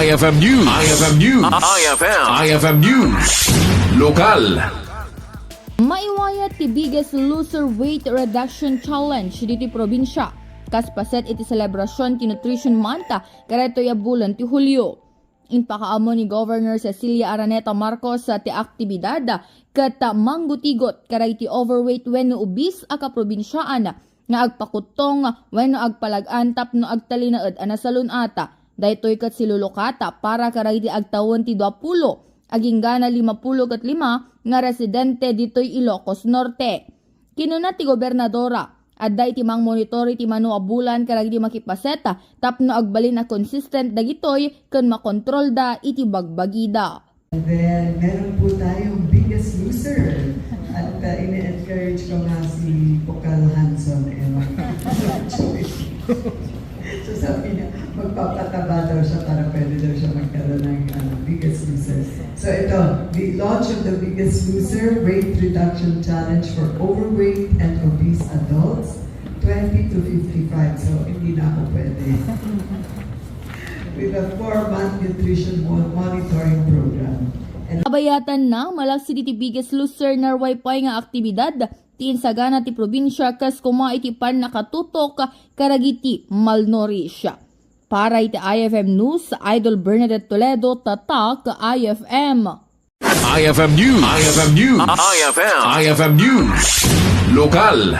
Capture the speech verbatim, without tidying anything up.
I F M News. I F M News. I F M. I F M News. Lokal. Maiwayat ti Biggest Loser Weight Reduction Challenge ditoy probinsya, kas paset iti selebrasyon ti Nutrition Month kadaytoy a bulan ti Hulio. Impakaammo ni Governor Cecilia Araneta Marcos ti aktibidad ket manggutigot kadagiti overweight wenno obese a kaprobinsiaan nga agpakuttong wenno agpalag-an tapno agtalinaed a nasalun-at. Daytoy ket silulukata para kadagiti agtawen ti duapulo agingga lima pulo ket lima nga residente ditoy Ilocos Norte. Kinuna ti gobernadora, adda iti mangmonitor iti mano a bulan kadagiti makipaset tapno agbalin a consistent dagitoy ken makontrolda iti bagbagida. And then, meron po tayong biggest loser. At uh, ini-encourage ko nga si Bokal Hanson. Eh, so sabi niya, magpapataba daw siya para pwede daw siya magkaroon ng ano, biggest loser. So ito, the launch of the biggest loser weight reduction challenge for overweight and obese adults twenty to fifty-five. So hindi na ako pwede. With a four-month nutrition mo- monitoring program. And Abayatanna, malaksid iti Biggest Loser narway pay nga aktibidad ti insagana ti probinsya kas kuma iti pannakatutok kadagiti malnourished. Para iti I F M News, Idol Bernadette Toledo, Tatak I F M. I F M News. I F M News. I F M. I F M News. Lokal.